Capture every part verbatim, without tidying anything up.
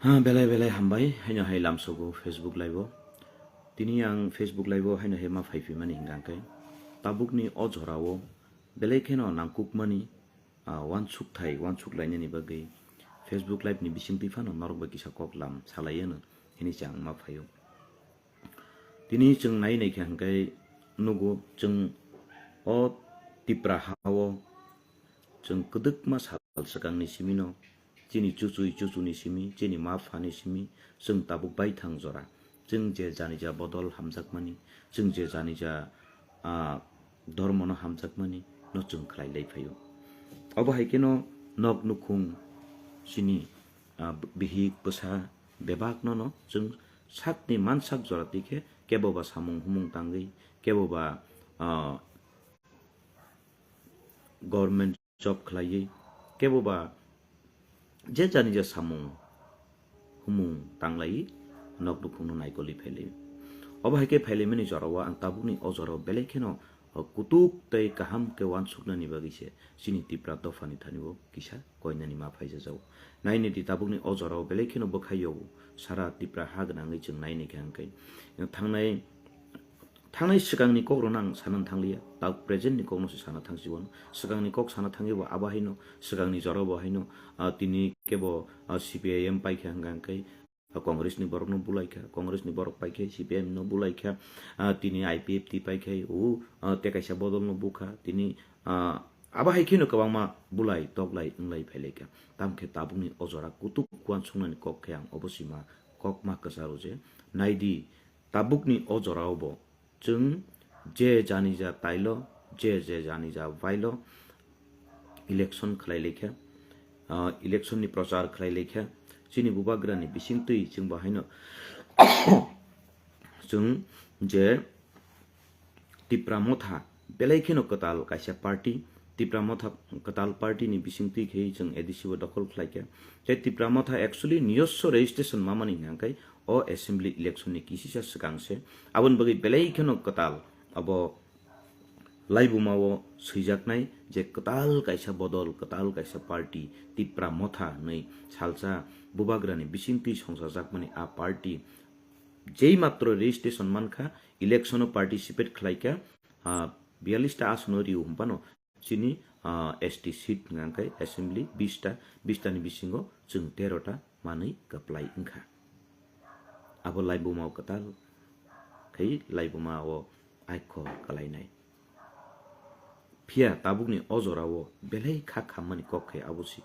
Ha, belai belai hambai, haino hai lamsogo Facebook Live o. Tini ang Facebook Live o haino hai ma phaiphimani hingka khe, tabukni o jorao belai kheno nangkukmani, ah, uansukthai, uansuk lainani bagwi Facebook Live ni bisingtwi phano norok bai kisa kok lam salai ano hini se ang ma phaio. Tini chwng nai nai khe hingke nugo chwng o Tipra ha o chwng kwdwkma sal swkangni simino chini chuchwi chuchuni simi, chini ma phani simi chwng tabuk baithang jora. Chwng je janija bodol hamjakmani, chwng je janija, ah, dhormono hamjakmani no chwng khlai lai phaio. Obo hai kheno nok nukhung chini, ah, bihik bwsa bebak no no chwng sakni mansak jora twi khe kebo ba samung humung tangwi, kebo ba, ah, government job khlaiwi, kebo ba je jani ja samung humung tanglaiwi nok nukhungno naikolwi phailaiwi. Obo hai khe phailaimani jorao ang tabukni o jorao belai kheno kutuk tei kaham khe uansuknani bagwi se chini Tipra dophani thani bo kisa koinani ma phaijajago. Nainidi tabukni o jorao belai kheno bwkhaio sara Tipra ha gwnangwi chwng nainai khe hwnkhe thangnai Thangnai swkangni kokrokno ang sana thanglia, tak present ni kokno se sana thangsigo. Swkangni kok sana thangwi bo abo haino, swkangni jora bo haino, ah, tini kebo, ah, C P I M paikha hwnkha hwnkhe, ah, Congress ni borokno bulaikha, Congress ni borok paikhe C P I M no bulaikha, ah, tini I P F T paikhe, o, ah, tei kaisa bodol no bukha, tini, ah, abo hai kheno kwbangma bulai, toklai, wnglai phailaikha. Tamkhe tabukni o jora kutuk uansuknani kok khe ang obo sima kok ma kwcharo je, naidi, tabukni o jorao bo chwng je jani ja tailo, je je jani ja bailo election khlai laikha, ah, election ni prochar khlai laikha, chini bubagrani bisingtwi chwng bo haino chwng je Tipra Motha belai kheno kwtal kaisa party, Tipra Motha kwtal party ni bisingtwi khe chwng A D C bo dokhol khlai kha. Tei Tipra Motha actually niyoswo registration mamani hwnka khe o assembly election ni kisisa swkang se. Aboni bagwi belai kheno kwtal abo laibuma o swijaknai je kwtal kaisa bodol, kwtal kaisa party, Tipra Motha hwnwi salsa bubagrani bisingtwi songchajakmani a party jei matro registration mankha, election o participate khlaikha, ah, biyallis ta asono rio hwnphano chini, ah, S T seat hwnka khe assembly bis ta, bis ta ni bisingo chwng tero ta manwi kwplai wngkha. Abo laibuma o kwtal khai laibuma o aiko kwlainai. Phiya tabukni o jorao belai kha khammani kok khe abo si.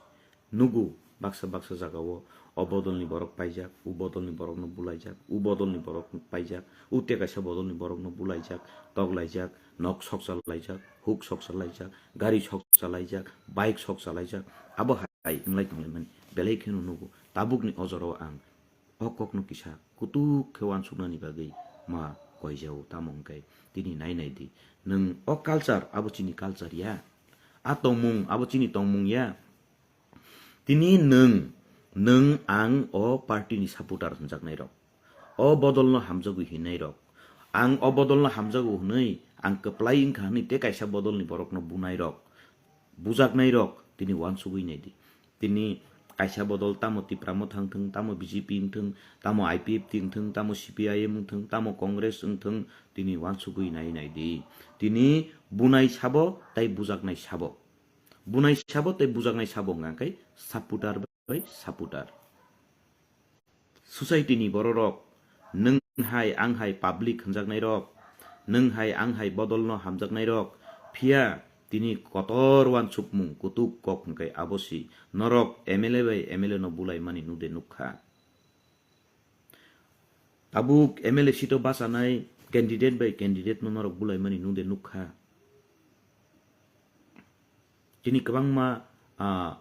Nugo baksa baksa jagao o bodolni borok paijak, u bodolni borokno bulaijak, u bodolni borok paijak, u tei kaisa bodolni borokno bulaijak, toklaijak, nok soksa laijak, huk soksa laijak, gari soksa laijak, bike soksa laijak, abo hai wnglai tonglaimani belai kheno nugo. Tabukni o jorao ang o kokno kisa kutuk khe uansuknani bagwi ma koijao, tamo hwnkhe tini nai nai di. Nwng o culture abo chini culture ya, a tongmung abo chini tongmung ya. Tini nwng, nwng ang o party ni supporter hwnjaknai rok, o bodol no hamjagwi hinai rok, ang o bodol no hamjago hwnwi ang kwplai wngkha hwnwi tei kaisa bodol ni borok no bunai rok, bujaknai rok tini uansugwi nai di. Tini kaisa bodol tamo Tipra Motha wngthwng, tamo B J P wngthwng, tamo I P F T wngthwng, tamo C P I M wngthwng, tamo Congress wngthwng, tini uansugwi nai nai di. Tini bunai sabo tei bujaknai sabo. Bunai sabo tei bujaknai sabo hwnka khe supporter bai supporter. Society ni bororok, nwng hai ang hai public hwnjaknai rok, nwng hai ang hai bodol no hamjaknai rok, phiya tini kotor uansukmung kutuk kok hwnkhe abo si norok M L A bai M L A no bulaimani nude nukha. Tabuk M L A seat o bachanai candidate bai candidate no norok bulaimani nude nukha. Tini kwbangma, ah,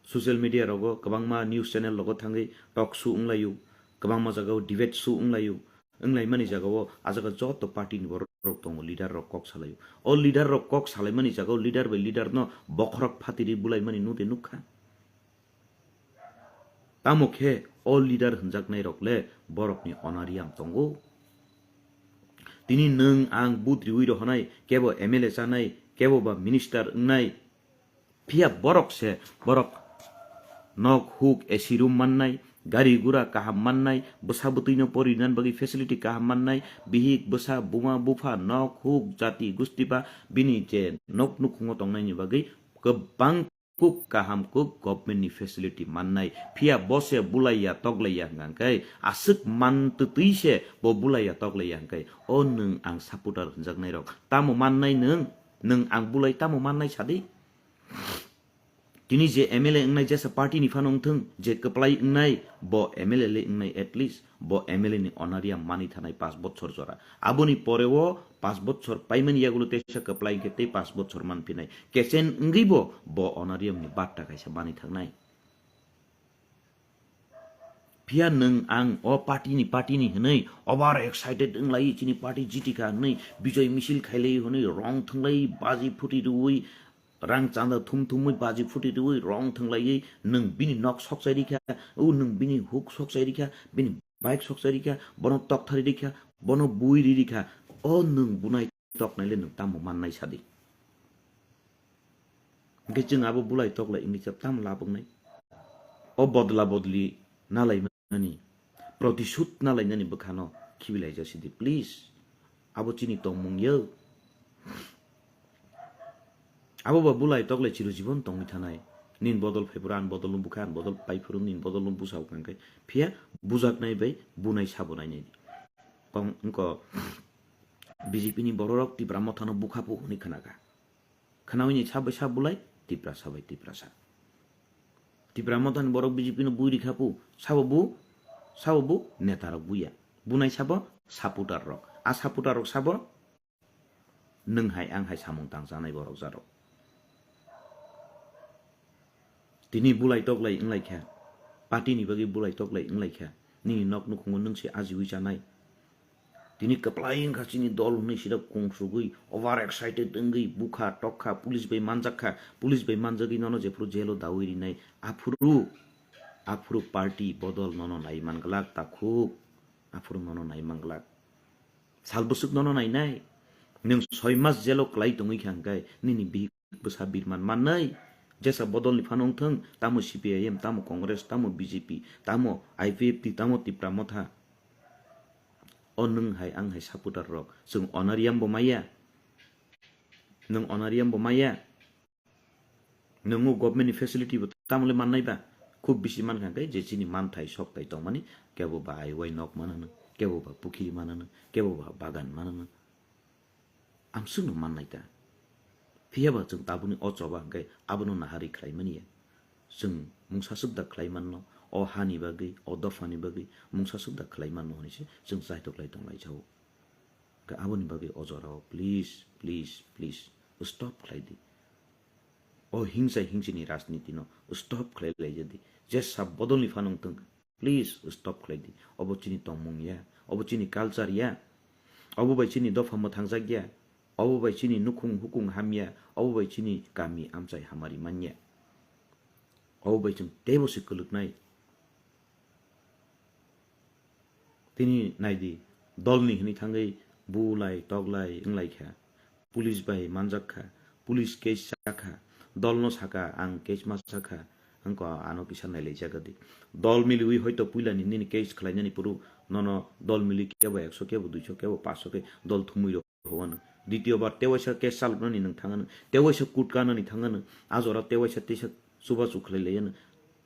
social media rogo, kwbangma news channel rogo thangwi talk show wnglaio, kwbangma jagao debate show wnglaio, wnglaimani jagao a jaga joto party ni borok rok tongo, leader rok kok salaio. O leader rok kok salaimani jagao leader bai leader no bokhorok phatiri bulaimani nude nukha. Tamo khe o leader hwnjaknai rok le borokni onariam tongo. Tini nwng ang but riwi rohonai, kebo M L A chanai, kebo ba minister wngnai. Phiya borok se, borok nok huk A C room mannai, gari gura kaham mannai, bwsa bwtwino porinan bagwi facility kaham mannai, bihik bwsa buma bupha nok huk jati gusti ba bini je nok nukhungo tongnaini bagwi kwbang kuk kaham kuk government ni facility mannai, phiya bo se bulaiya toklaiya hwnkha khe, aswk man twtwi se bo bulaiya toklaiya hwnkhe, o nwng ang supporter hwnjaknai rok tamo mannai nwng, nwng ang bulai tamo mannai sadi? Tini je M L A wngnai jesa party ni phano wngthung, je kwplai wngnai bo M L A le wngnai, at least bo M L A ni honorarium mani thanai paanch bochor jora. Aboni pore o paanch bochor paimani yagulo teisa kwplai khe tei paanch bochor manphinai. Kechen wngwi bo bo honorarium ni batta kaisa mani thangnai. Phiya nwng ang o party ni, party ni hwnwi over excited wnglai, chini party jiti kha hwnwi, bijoy misil khailai hwnwi, rong thwnglai, baji phuti rwui, rang chanda thum thumwi, baji phuti rwui, rong thwnglaiwi, nwng bini nok sokchai rikha, o nwng bini huk sokchai rikha, bini bike sokchai rikha, bono tokthari rikha, bono bui ri rikha, o nwng bunai toknaile nwng tamo mannai sadi? Hwnkhe chwng abo bulai toklai wngwi khe tamo lab wngnai? O bodla bodli nalaimani, protisud nalainani bwkhano khibilaijak sidi, please. Abo chini tongmung yo. Abo ba bulai toklai chirojibon tongwi thanai. Nini bodol phaiphuru ani bodolno bukha, ani bodol phaiphuru nini bodolno busa hwnkha khe. Phiya bujaknai bai bunai sabo nainai. Kong wngko B J P ni bororok Tipra Mothano bukhapu hwnwi khnakha. Khnaui ni sabo sabo bulai, Tiprasa bai Tiprasa. Tipra Mothani borok B J P no bui rikhapu, sabo bu, sabo bu neta rok buya. Bunai sabo supporter rok. A supporter rok sabo nwng hai ang hai samung tangchanai borok jarok. Tini bulai toklai wnglaikha, party ni bagwi bulai toklai wnglaikha, nini nok nukhungo nwng se ajiwi chanai. Tini kwplai wngkha chini dol hwnwi sida kungsugwi, over excited wngwi, bukha, tokha, police bai manjakha, police bai manjagwi nono jephuru jailo dawi rinai, aphuru, aphuru party bodol nono nai manglak takhuk, aphuru nono nai manglak. Sal bwswk nono nainai? Nwng soi mas jelo kwlai tongwi kha hwnkhe nini bihik bwsa birman mannai? Jesa bodolni phano wngthwng, tamo C P I M, tamo Congress, tamo B J P, tamo I P F T, tamo Tipra Motha. O nwng hai ang hai supporter rok, chwng honorarium bo maya. Nwng honorarium bo maya. Nwngo government ni facility bo tamole mannai ba? Khub bisi mankha khe je chini manthai sokthai tongmani, kebo ba aiwai nok manano, kebo ba pukhiri manano, kebo ba bagan manano. Amsukno mannai ta. Phiya ba chwng tabukni o choba hwnkhe abono nahari khlai mani ya. Chwng mungsa swk da khlai manno, o hani bagwi, o dophani bagwi mungsa swk da khlai manno hwnwi se chwng chaitok lai tong lai jao. Hwnkhe aboni bagwi o jorao please, please, please stop khlai di. O hingsa hingsini rajniti no stop khlai lai jadi. Jesa bodolni phano wngthwng, please stop khlai di. Obo chini tongmung ya, obo chini culture ya. Obo bai chini dopha mwthangjak ya. Obo bai chini nukhung hukung hamya, obo bai chini kami amchai hamari manya. Obo bai chwng teibo se kwlwknai. Tini naidi, dolni hwnwi thangwi bulai toklai wnglaikha, police bai manjakkha, police case chakha, dolno saka ang case ma chakha, wngkha ano kisa nailaijak di. Dol miliwi hoito puilani nini case khlainani phuru nono dol mili kebo ekso kebo duiso kebo paanch so khe dol thumwi rw hwano. Ditiyo bar tewaisa case chaloknani nwng thangano, tewaisa kut kanani thangano, a jora tewaisa teisa chubachu khlai laiano.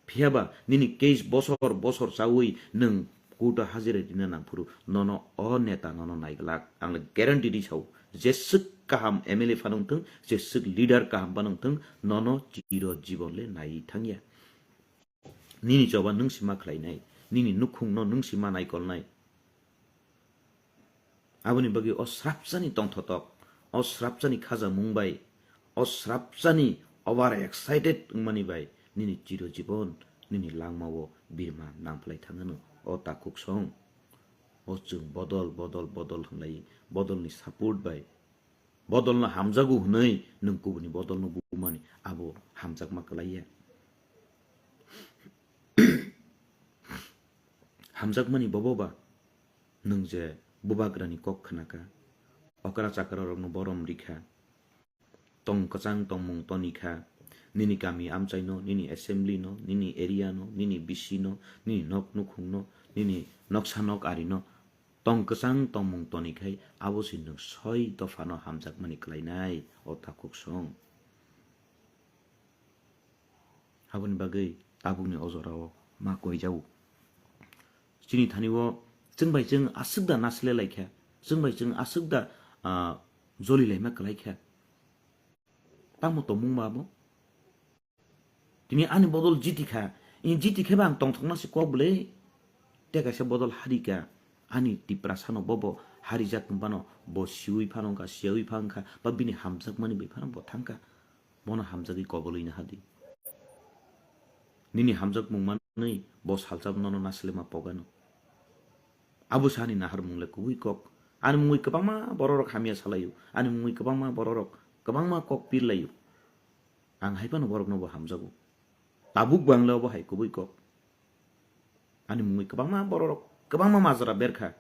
Phiyaba nini case bosor bosor chawi nwng kut o hajira rina nangphuru nono o neta nono naiglak. Ang le guarantee di sao, jeswk kaham M L A phano wngthwng, jeswk leader kaham phano wngthwng, nono chiro jibon le nai thangya. Nini choba nwng sima khlainai, nini nukhungno nwng sima naikolnai. Aboni bagwi o srapsani tongthotok, o srapsani khajamung bai, o srapsani over excited wngmani bai nini chiro jibon, nini langmao birma nangphlai thangano o takhuk song. O chwng bodol, bodol, bodol hwnlai, bodolni support bai, bodolno hamjago hwnwi nwng kubuni bodolno bumani abo hamjakma kwlaiya. Hamjakmani bobo ba nwng je bubagrani kok khnaka, okra chakra rokno borom rikha, tong kwchang tongmung tonikha, Nini kami amchaino, nini assembly no, nini area no, nini bisi no, nini nok nukhung no, nini noksa nok ari no tong kwchang tongmung toni khai abo se nwng soi dophano hamjakmani khlainai o takhuk song. Aboni bagwi tabukni o jorao ma koijao. Chini thani o chwng bai chwng aswk da nasle lai kha, chwng bai chwng aswk da, ah, joli laima kwlai kha. Tamo tongmung ma abo? Tini ani bodol jiti kha, i jiti khe ba ang tongthokna se kok bwle. Te kaisa bodol hari kha, ani Tiprasa no bobo harijak bano bo siwi phano wngkha, siyawi pha wngkha, ba bini hamjakmani bai phano bo thangkha. Bono hamjagwi kobolwi naha di. Nini hamjakmung manwi bo salsa nono naslema pogano. Abo se ani naharmung le kubui kok. Ani mungwi kwbangma bororok hamya salaio. Ani mungwi kwbangma bororok kwbangma kok pirlaio. Ang hai phano borokno bo hamjago. Tabuk bo ang le obo hai kubui kok. Ani mungwi kwbangma bororok kwbangma majra berkha.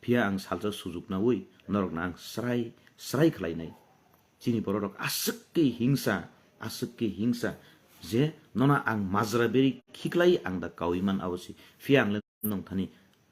Phiya ang salsa sujuk naui norokno ang srai srai khlainai. Chini bororok aswk khe hingsa, aswk khe hingsa je nono ang majra beri khiklai ang da kaui man abo se. Phiya ang le nong thani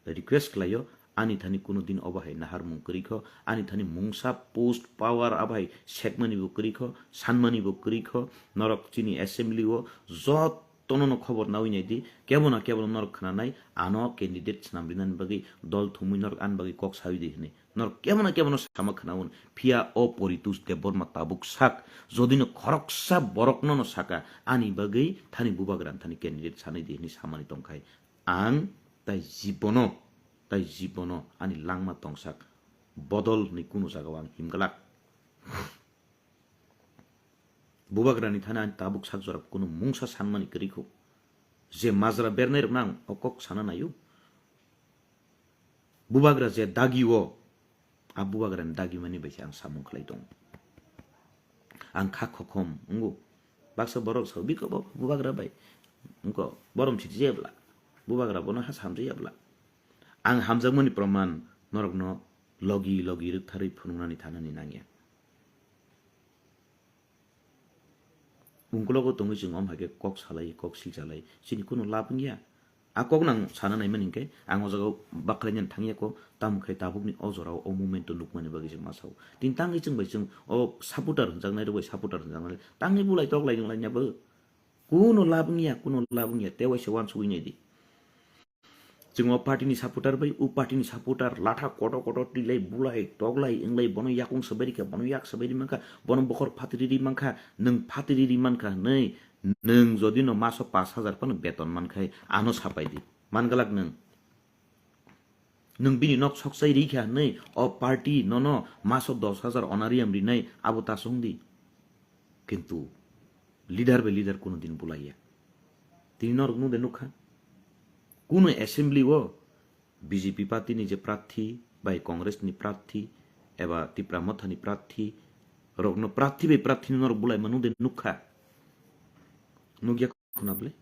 request khlaio, ani thani kuno din obo hai naharmung kwrwi kho, ani thani mungsa post power abo hai sekmani bo kwrwi kho, sanmani bo kwrwi kho, norok chini assembly o jot tono no khobor naui nai di, kebo na kebo norok khna nai, ano candidate swnam rinani bagwi dol thumui norok ani bagwi kok saui di hwnwi. Norok kebo na kebo no sama khna un, phiya o Poritos Debbarma tabuk sak, jodi no khoroksa borok no no saka, ani bagwi thani bubagra thani candidate sanai di hwnwi samani tongkhai, ang tai jibono, tai jibono ani langma tongsak bodol hwnwi kunu jagao ang himglak. Bubagrani thani ani tabuk sak jora kunu mungsa sanmani kwrwi kho. Je majra bernai rokno ang o kok sana naio. Bubagra je dagi o, a bubagrani dagi mani bai se ang samung khlai tongo. Ang kha khokhom wngo. Baksa borok sao, "Biko bo bubagra bai wngko, borom siti jaya bla. Bubagra bono ha samjaya bla." Ang hamjakmani proman norokno logi logi rwktharwi phunuknani thanani nangya. Ungkologo tongwi chwng om hai khe kok salai, kok silchalai, chini kunu lab wngya. A kok nang sana naimani hinkhe ang o jaga o bakhalainani thangya kho, tamo khe tabukni o jorao o movement o nukmani bagwi chwng ma sao. Tini tangwi chwng bai chwng o supporter hwnjaknai rok bai supporter hwnjaknai, tangwi bulai toklai wnglaina bo. Kuno lab wngya, kuno lab wngya, tei waisa uansugwi naidi. Chwng o party ni supporter bai, o party ni supporter latha kotor kotor twilai, bulai, toklai, wnglai, bono yakung swbai rikha, bono yak swbai ri mankha, bono bokhor phatri ri mankha, nwng phatri ri mankha hwnwi, nwng jodi no maso pash hajar phano beton mankhai, ano sapai di. Mangalak nwng. Nwng bini nok sokchai rikha hwnwi, o party nono maso dos hajar honorarium rinai, abo ta song di. Kintu leader bai leader kuno din bulaiya. Tini norok nung de nukha? Kuno assembly o B J P party ni je prarthi bai Congress ni prarthi eba Tipra Motha ni prarthi rokno prarthi bai prarthi no norok bulaima nung de nukha? Nukya khuna bwle?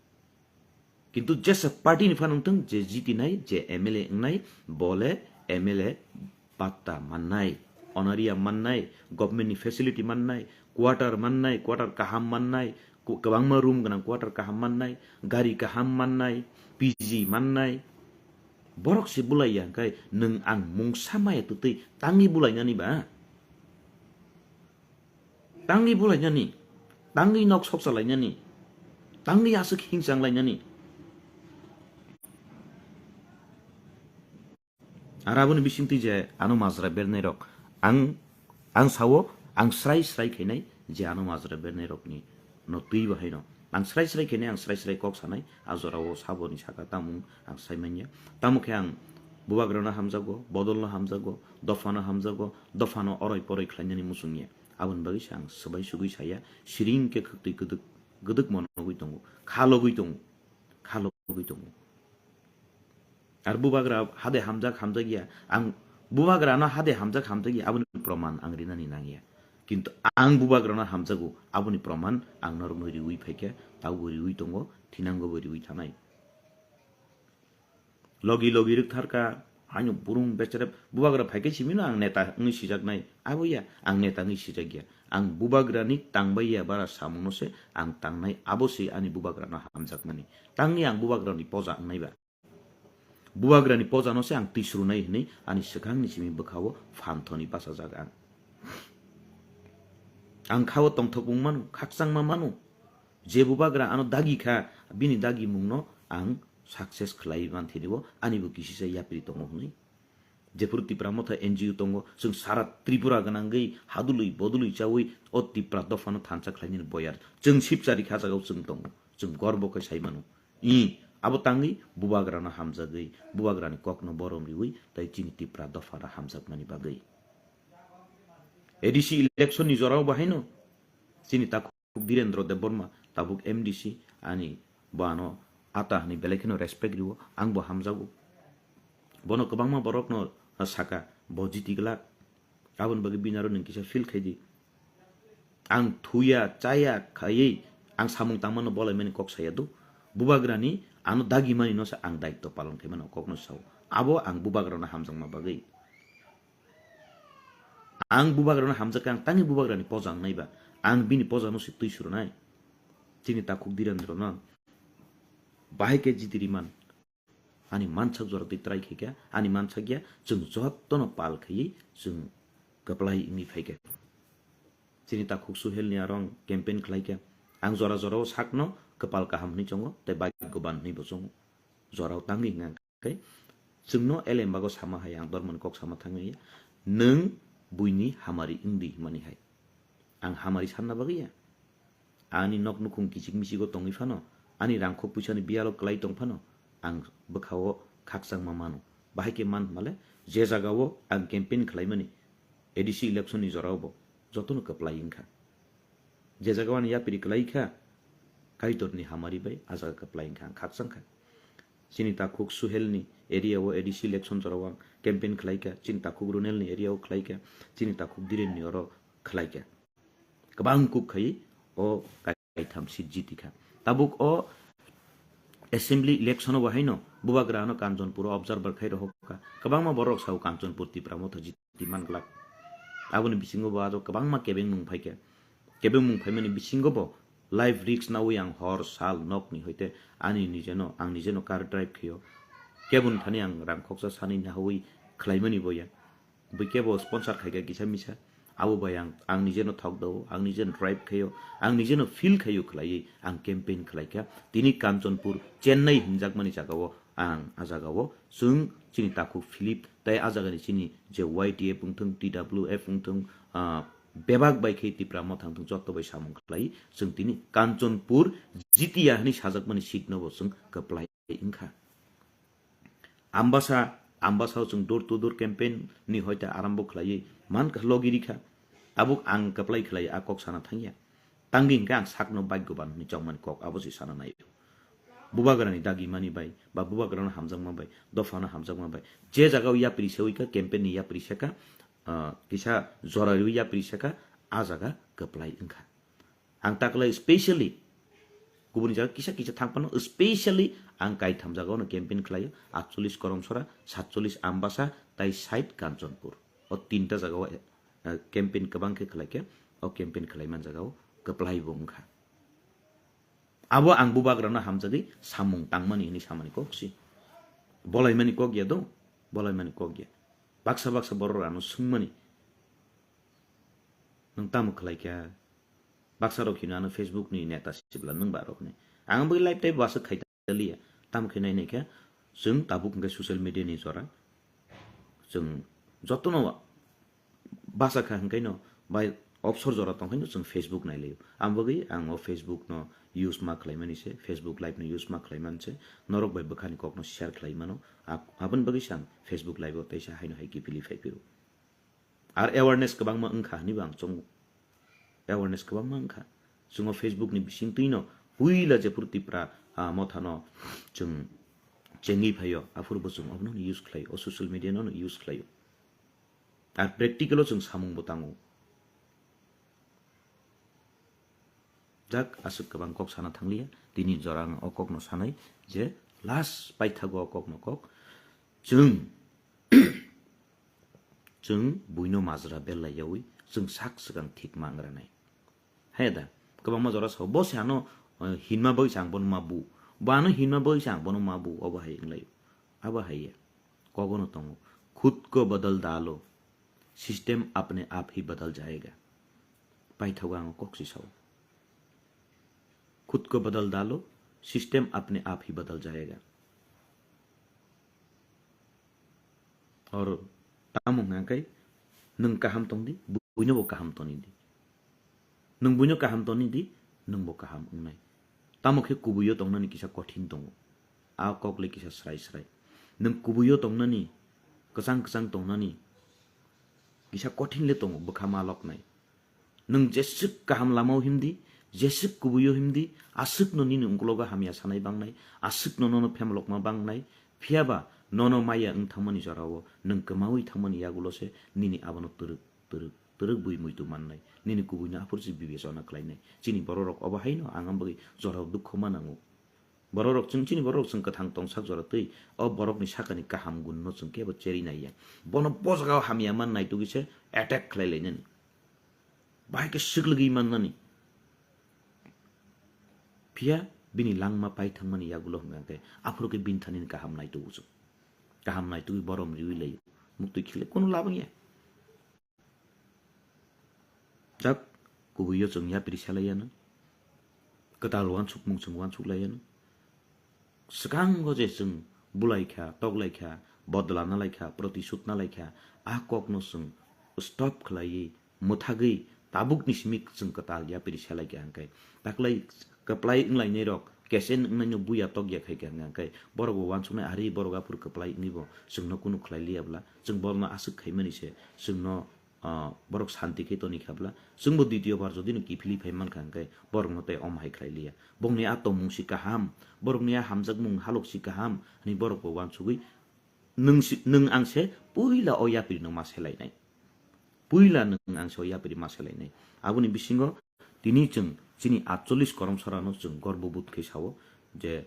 Kintu jesa party ni phano wngthung, je jitinai, je M L A wngnai, bole M L A patta mannai, honorarium mannai, government ni facility mannai, quarter mannai, quarter kaham mannai, ku-, kwbangma room gwnang quarter kaham mannai, gari kaham mannai, P G mannai. Borok se bulaiya hwnkhe nwng ang mungsa maya twtwi tangwi bulainani ba? Tangwi bulainani, tangwi nok soksa lainani, tangwi aswk hingchang lainani. Ar aboni bisingtwi je ano majra bernai rok, ang, ang sao, ang srai srai khainai je ano majra bernai rokni no twi bahaino. Ang srai srai khainai, ang srai srai kok sanai, a jorao saboni saka tamung ang sai manya. Tamo khe ang bubagrano hamjago, bodolno hamjago, dophano hamjago, dophano oroi poroi khlainani muchungya. Aboni bagwi se ang swbai sugwi saya, siring khe khwktwi kwdwk, kwdwk monogwi tongo, kha logwi tongo, kha logwi tongo. Ar bubagra hade hamjak hamjak ya, ang bubagrano hade hamjak hamjak ya, aboni proman ang rinani nangya. Kintu ang bubagrano hamjago, aboni proman ang norokno riwi phaikha, taubo riwi tongo, thinango bo riwi thanai. Logi logi rwktharkha, haino burung becherep bubagra phaikhe simino ang neta wngwi sijaknai, abo ya, ang neta wngwi sijakya. Ang bubagrani tangbai ya bara samungno se ang tangnai, abo se ani bubagrano hamjakmani. Tangni ang bubagrani poja wngnai ba. Bubagrani pojano se ang tisrunai hwnwi ani swkangni simi bwkhao phanthoni bachajak ang. Ang khao tongthokmung mano, khakchangma mano. Je bubagra ano dagi kha, bini dagimungno ang success khlai manthini bo ani bo kisisa yapri tongo hwnwi. Jephuru Tipra Motha N G O tongo, chwng sara Tripura gwnangwi hadului bodului chawi o Tipra dophano thansa khlainani boyar. Chwng sipchari kha jagao chwng tongo. Chwng gorbo khe sai mano. I, abo tangwi bubagrano hamjagwi, bubagrani kokno borom riwi, tei chini Tipra dophano hamjakmani bagwi. A D C election ni jorao bo haino chini takhuk Dhirendra Debbarma, tabuk M D C, ani bo ano ata hwnwi belai kheno respect riwo, ang bo hamjago. Bono kwbangma borokno saka, bo jiti glak. Aboni bagwi bini aro nwng kisa feel khai di. Ang thuya, chaya, khaiwi ang samung tangmano bolaimani kok saya do. Bubagrani ano dagimani no se ang daitto palon khaimano kokno sao. Abo ang bubagrano hamjakma bagwi. Ang bubagrano hamjakha, ang tangwi bubagrani poja wngnai ba. Ang bini pojano se twi surunai. Chini takhuk Dhirendra no bahai khe jiti riman. Ani mansak jora twi try khaikha, ani mansak ya, chwng jotono pal khaiwi chwng kwplai wngwi phaikha. Chini takhuk Suhelni aro ang campaign khlaikha. Ang jora jorao sakno kwpal kaham hwnwi chongo, tei bhagyoban hwnwi bo chongo. Jorao tangwi hwnka khe, chwngno elembago sama hai ang dormoni kok sama thangwi ya, nwng buini hamari wngdi hwnmani hai. Ang hamari sanna bagwi ya. Ani nok nukhung kichik michigo tongwi phano, ani rangkhok puisani biyalo kwlai tong phano, ang bwkhao khakchangma mano. Bahai khe man hwnmale, je jagao ang campaign khlaimani, A D C election ni jorao bo jotono kwplai wngkha. Je jagao ani yapri kwlai kha, Kaitorni hamari bai a jaga kwplai wngkha, ang khakchang kha. Chini takhuk Suhelni area o A D C election jorao ang campaign khlai kha, chini takhuk Runelni area o khlai kha, chini takhuk Dhirenni oro khlai kha. Kwbang kuk khai o kaitham seat jiti kha. Tabuk o assembly election o bo haino bubagra ano Kanchanpur o observer khai rohok kha. Kwbangma borok sao Kanchanpur Tipra Motha jiti man glak. Aboni bisingo bo aro kwbangma kebengmung phai kha. Kebengmung phaimani bisingo bo life risk nawi ang hor sal nokni hoite ani nijeno, ang nijeno car drive khaio. Keboni thani ang rang khoksa sani nahawi khlaimani bo ya. Bui kebo sponsor khaikha kisa misa. Abo bai ang, ang nijeno thok dao, ang nijeno drive khaio, ang nijeno feel khaio khlaiwi ang campaign khlaikha. Tini Kanchanpur, Chennai hinjakmani jagao ang a jagao chwng chini takhuk Philip tei a jagani chini je Y T F wngthung, T W F wngthung, ah, bebak bai khe Tipra Motha wngthung joto bai samung khlai chwng tini Kanchanpur G T A hwnwi sajakmani seat no bo chwng kwplai wngkha. Ambasa, Ambasa o chwng door to door campaign ni hoite arambo khlaiwi man logi rikha. Tabuk ang kwplai khlai a kok sana thangya. Tangwi hwnkhe ang sakno bhagyoban hwnwi chongmani kok abo se sana naio. Bubagrani dagimani bai, ba bubagrano hamjakma bai, dophano hamjakma bai, je jagao yapri sewi kha, campaign ni yapri seka, ah, kisa jora riwi yapri seka, a jaga kwplai wngkha. Ang taklai specially kubuni jaga kisa kisa thang phano specially ang kaitham jagao no campaign khlaio, atchollis Koromsora, satchollis Ambasa, tai sait Kanchanpur. O tinta jagao, eh, campaign kwbang khe khlai khe, o campaign khlai man jagao kwplai bo wngkha. Abo ang bubagrano hamjagwi samung tangmani hwnwi samani kok si. Bolaimani kok ya do, bolaimani kok ya. Baksa baksa borok ano swngmani. Nwng tamo khlai kha? Baksa rok hino ano Facebook ni neta sibla nwng ba rok ni. Ang bai live tei bwswk khai taliya. Tamo khe nai nai khe chwng tabuk hwnkhe social media ni jora. Chwng jotono basa kha hwnkhe no bai obsor jora tong khe no chwng Facebook nai laio. Ang bagwi ang o Facebook no use ma khlai mani se, Facebook live no use ma khlai man se. Norok bai bwkhani kok no share khlai mano. Ab-, aboni bagwi se ang Facebook live o teisa haino hai kipili phai phiro. Ar awareness kwbangma wngkha hwnwi bo ang chongo. Awareness kwbangma wngkha. Chwng o Facebook ni bisingtwi no puila jephuru Tipra, ah, Motha no chwng chengwi phaio, aphuru bo chwng obono use khlaio, o social media no use khlaio. Ar practical o chwng samung bo tango. Jak aswk kwbang kok sana thangliya, tini jora ang o kok no sanai je last paithago o kok no kok chwng, chwng buino majra bellai yaui Chwng sak swkang thik ma wngranai. Haya da, kwbangma jora sao, bo se ano, eh, hinma bagwi se ang bono ma bu. Bo ano hinma bagwi se ang bono ma bu, obo hai wnglaio. Abo hai ya. Kogono tongo. Khud ko badal dalo. System apne aap hi badal jayega. Paithago ang kok si sao. Khud ko badal dalo. System apne aap hi badal jayega. Or tamo hwnka khe nwng kaham tong di, buino bo kaham toni di. Nwng buino kaham toni di, nwng bo kaham wngnai. Tamo khe kubuio tongnani kisa kothin tongo. A kok le kisa srai srai. Nwng kubuio tongnani, kwchang kwchang tongnani kisa kothin le tongo, bwkha ma loknai. Nwng jeswk kaham lamao himdi, jeswk kubuio himdi, aswkno nini ungkulogo hamya sanai bangnai, aswkno nono phemlokma bangnai, phiyaba nono maya wng thangmani jorao nwng kwmaui thangmani yagulo se nini abono twrwk, twrwk, twrwk bui muitu mannai, nini kubuino aphuru se bibechona khlainai. Chini bororok obo haino ang bagwi jorao dukho ma nango. Bororok chwng chini bororok chwng kwthang tongsak jora twi o borokni sakani kaham gunno chwng kebo cheri naiya. Bono bo jagao hamya man naitugwi se attack khlai lainani. Bahai khe swk lwgwi mannani. Phiya bini langma pai thangmani yagulo hwnka khe aphuru khe bini thani kaham naitugo chwng. Kaham naitugwi borom riwi laio. Muktwi khile kono labang ya. Jak kubuio chwng yapri selaiyanw. Kwtal wansukmung chwng wansuk laiyanw. Swkango je chwng bulaikha, toklaikha, bodla nalaikha, protisud nalaikha, a kokno chwng stop khlaiwi, mwthagwi, tabukni simi chwng kwtal yapri selaikha hwnkhe. Taklai kwplai wnglainairok, kesen wngnaino buya tokya khaikha hwnkhe, borok bo wansuknai, ari borok aphuru kwplai wngwi bo chwngno kunu khlai liya bwla, chwng borokno aswk khaimani se, chwngno ah, borok santi khe toni kha bwla. Chwngbo ditio bar jodi no kiphilwi phai mankha hwnkhe borokno tei omo hai khlai liya. Bongni a tongmung si kaham, borokni a hamjakmung halok si kaham, hwnwi borok bo wansugwi nwng si, nwng ang se puila o yapri no ma selainai. Puila nwng ang se o yapri ma selainai. Aboni bisingo tini chwng chini atchollis koromsarano chwng gorbobodh khe sao je,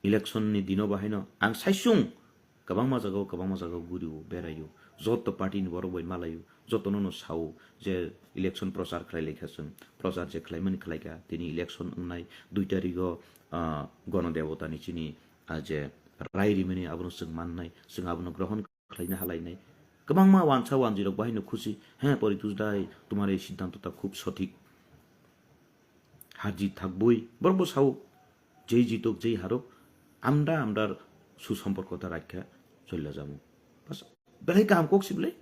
election ni dino bahaino ang saisung kwbangma jagao, kwbangma jagao gurio, beraio, joto party ni borok bai malaio, jotono no sao je election prochar khlai laikha chwng, prochar je khlaimani khlaikha, tini election wngnai dui tarigo, ah, Ganadevata ni chini, ah, je rai rimani abono chwng mannai, chwng abono grohon khlaina halainai. Kwbangma wansa wanjwi rok bahaino khusi, "He Poritos dai, tumhara ye siddhanto ta khub sothik." Harjit thakboi, borok bo sao, "Jei jitok, jei harok, amda amdar susomporko ta rakha, cholla jamo." Bas, belai kaham kok si belai.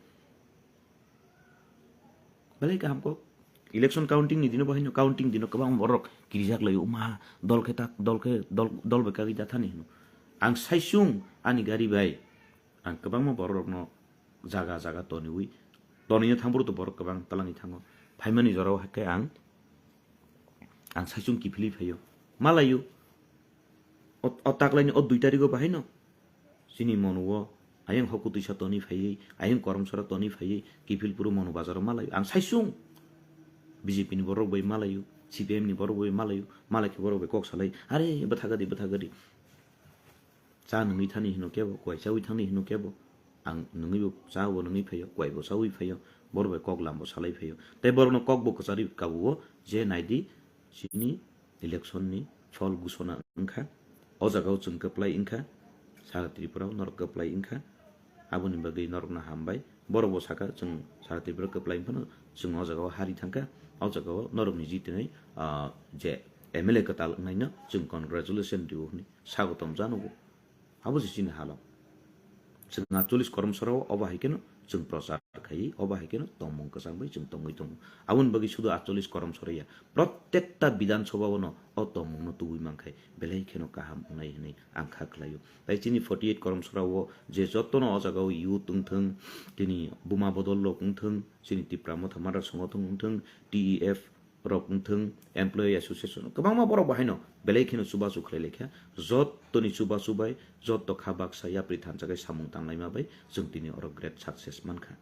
Belai kaham kok. Election counting ni dino bahaino, counting dino kwbang borok kirijak laio, "Uma, dol khe ta, dol khe, dol, dol bai kagwi da thani," hino. Ang saisung ani gari bai, ang kwbangma borok rokno jaga jaga toniwi, tonino thang phuru to borok kwbang talangwi thango. Phaimani jorao haikhe ang, ang saisung kiphilwi phaio. Malaio. O, o taklaini o dui tarigo bahaino. Chini monuo ayang hoku twisa toni phaiwi, ayang koromsora toni phaiwi, kiphil phuru monu bazaro malaio. Ang saisung. B J P ni borok bai malaio, C P M ni borok bai malaio, malai khe borok bai kok salai, "Are, bwtha gadi, bwtha gadi." Cha nungwi thani hino kebo, kwai chawi thangni hino kebo. Ang nungwi bo cha bo nungwi phaio, kwai bo chawi phaio, borok bai kok lam bo salai phaio. Tei borokno kok bo kwcharwi kabuo je naidi chini election ni phol gusona wngkha. O jagao chwng kwplai wngkha, sara Tripura o norok kwplai wngkha. Aboni bagwi norokno hambai. Borok bo saka chwng sara Tripura kwplai wngphano chwng o jagao hari thangkha. O jagao norokni jitinai, ah, je M L A kwtal wngnaino chwng congratulation rio hwnwi sagotom janogo. Abo se chini halo. Chwng atchollis koromsarao obo hai kheno chwng prochar khai, obo hai kheno tongmung kwchang bai chwng tongwi tongo. Aboni bagwi sudu atchollis koromsaraya, prottekta Bidhan Sabha o no o tongmung no tubui mankhai belai kheno kaham wngnai hwnwi ang kha khlaio. Tai chini forty eight koromsarao je jotono o jagao youth wngthwng, chini buma bodol rok wngthwng, chini Tipra Motha Mother Songothon wngthwng, T E F rok wngthwng, employee association, kwbangma borok bo haino belai kheno chubachu khlai laikha. Jotoni chubachu bai joto kha baksa yapri thansa khe samung tanglaima bai chwng tini oro great success mankha.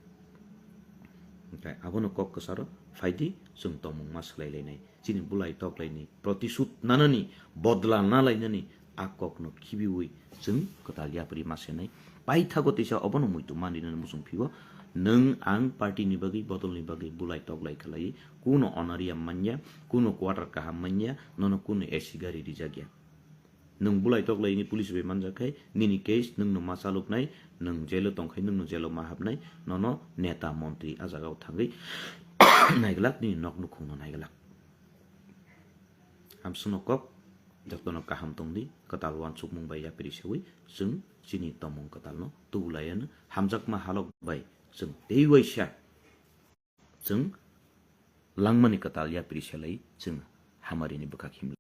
Hwnkhe abono kok kwcharo phaidi chwng tongmung ma swlai lainai. Chini bulai toklaini protisud nanani, bodla na lainani a kokno khibiwi chwng kwtal yapri ma senai. Paithago teisa obono muitu manrinani muchung phio. Nwng ang party ni bagwi, bodol ni bagwi bulai toklai khlai, kuno honorarium manya, kuno quarter kaham manya, nono kuno A C gari rijak ya. Nwng bulai toklai ni police bai manjak khai, nini case nwng no ma chalok nai, nwng jail o tong khai nwng no jail o ma hap nai, nono neta montri a jaga o thangwi naiglak, nini nok nukhung no naiglak. Hamswkno kok, jotono kaham tongdi, kwtal uansukmung bai yapri sewi, chwng chini tomung kwtalno tubulaiano, hamjakma halok bai chwng tei waisa chwng langmani kwtal yapri selai chwng hamarini bwkhak himlai.